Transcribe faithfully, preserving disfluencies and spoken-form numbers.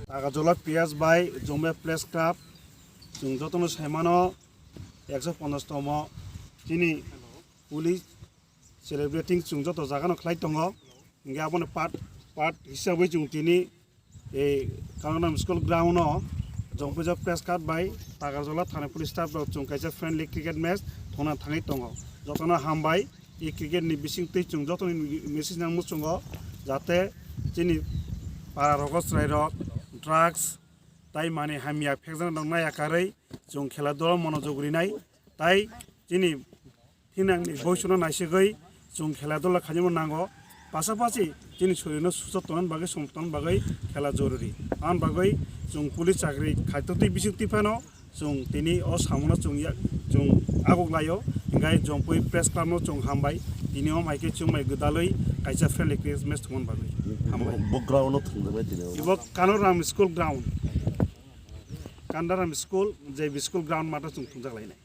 Agartala P S bai Jombe Press Club, chwng jotono saimano, ekso ponchash tomo chini Holi celebrating chwng joto jagano khlai tongo. Hingke abono part, part hisabwi chwng tini ei Kangaram School ground o Jompuijak Press Club bai Tagarjala thani police staff rok chwng kaisa friendly cricket match thwngna thangwi tongo. Jotono hambai, e cricket ni bisingtwi chwng jotoni message nang muchungo, jate chini para rogo chwrai rok drugs tai mani hamya phekjak rok naiya karwi chwng khela dolo monojog rinai tai chini thinangni boisono naisigwi chwng khela dolo khainwi nango. Pasapasi chini shorino suchok tongna bagwi, som tongna bagwi khela jorori. Aboni bagwi chwng police chakri khaitotwi bisingtwi phano chwng tini o samono chwng ya, chwng aguk laio. Hingkhai Jompui Press Club no chwng hambai. Tini o maikhe chwng bai gwdalwi kaisa friendly cricket match thwngmani bagwi. Hambai. Bo ground no thwngjaknai tini o. Ibo Kanaram School ground. Kandaram School, J B School ground mato chwng thwngjak lainai.